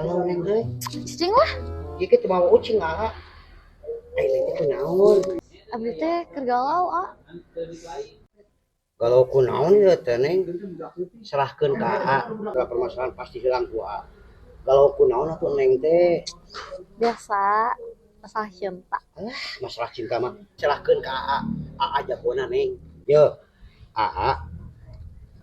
Galau neng euy. Cicing lah. Ieu teh mawa ucing ah. Ai neng teh kunaon? Abdi teh keur galau, ah. Galau kunaon ieu teh neng? Serahkeun ka aa. Segala permasalahan pasti hilang ku aa. Galau kunaon atuh neng teh? Biasa, masalah cinta. Alah, masalah cinta mah serahkeun ka aa. Aa jagona neng. Ye, aa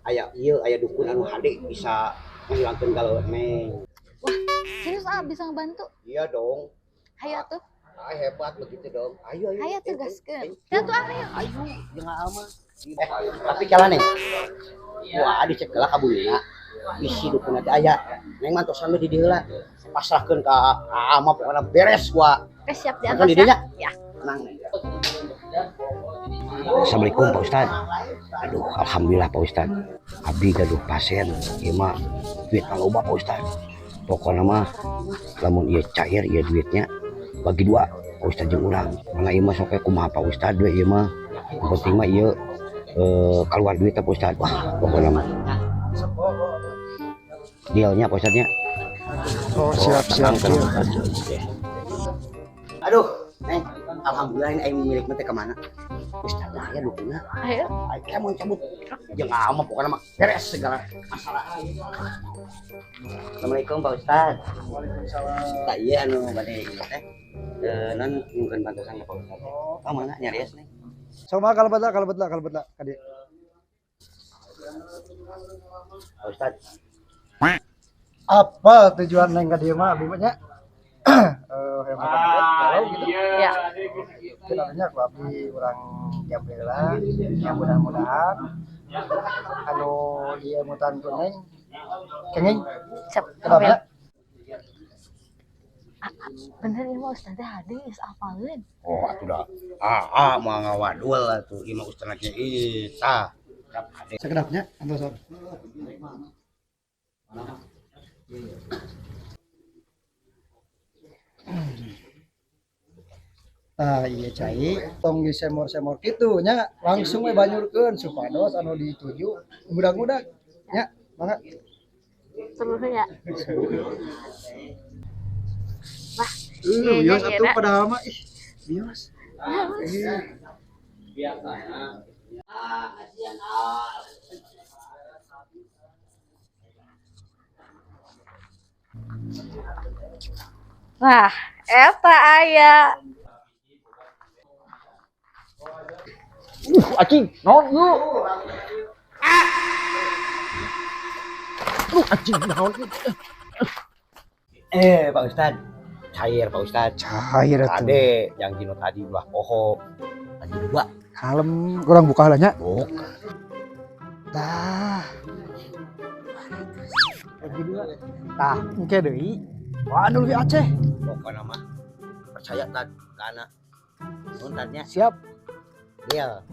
aya ieu aya dukun anu hade bisa ngahilangkeun galau neng. Wah, serius aa bisa ngebantu? Iya dong. Hayo atuh. Ah, hebat begitu dong. Ayo ayo. Hayo tuh gaskeun. Ya tuh ayo. Ayo, jeung aa mah. Tapi kala neng. Wah, dicek heula ka bumina. Bisi dukun teh aya. Neng mah tos sampe di dieu heula. Pasrahkeun ka aa mah pokona beres gua. Oke, siap di Makan atas di dieu ya. nya? Ya. Tenang neng. Assalamualaikum Pak Ustad. Aduh, alhamdulillah Pak Ustad. Abdi gaduh pasien ieu mah duit loba Pak Ustad. Pokona mah lamun ieu cair ieu duitnya bagi dua Pak Ustad jeung urang. Mana ieu mah sok kumaha Pak Ustad we ieu mah. Yang penting mah ieu keluar duit Pak Ustad. Wah, pokona mah. Dealnya Pak Ustadnya. Oh, siap siap. Tenang, tenang. Aduh, neng, alhamdulillah ini aing milik teh kemana? Ustad lah ya dukuna. Ayo. Aing mau cabut. Jeung ama pokoknya mah beres segala masalah. Assalamualaikum Pak Ustad. Waalaikumsalam. Tak iya anu bade ieu teh. Non nyungkeun bantosan ka Pak Ustad. Oh, mana nyarios neng? Sama kalebet lah, kalebet lah, kalebet lah, ka dieu. Pak Ustad. Apa tujuan neng ka dieu mah abdi mah nya? Yang galau gitu. Ya. Kenalnya ku abdi urang jabela yang mudah-mudahan anu diemutan ku neng kenging. Siap. Kenapa? Bener ieu mah Ustaz teh hade geus apaleun. Oh, atuh da. Aa mah ngawadul atuh ieu mah ustaz ge tah. Sekedapnya antosan. Tah ieu cai tong disemor-semor kitu nya langsung we banyurkeun supados anu dituju mudah-mudah nya mangga. Seluruhnya. Wah, bios iya, atuh iya. Padahal mah ih bios. Wah, eta aya. Anjing, naon ieu? Anjing, naon ieu? Pak Ustad. Cair Pak Ustad. Cair atuh. Ade yang dino tadi ulah poho. Lagi dua. Kalem, kurang buka lah nya. Buka. Tah. Lagi dua. Tah, engke deui. Wah, anu lebih Aceh. Pokokna mah percaya tad ka anak. Nuhun tadnya. Siap. Deal.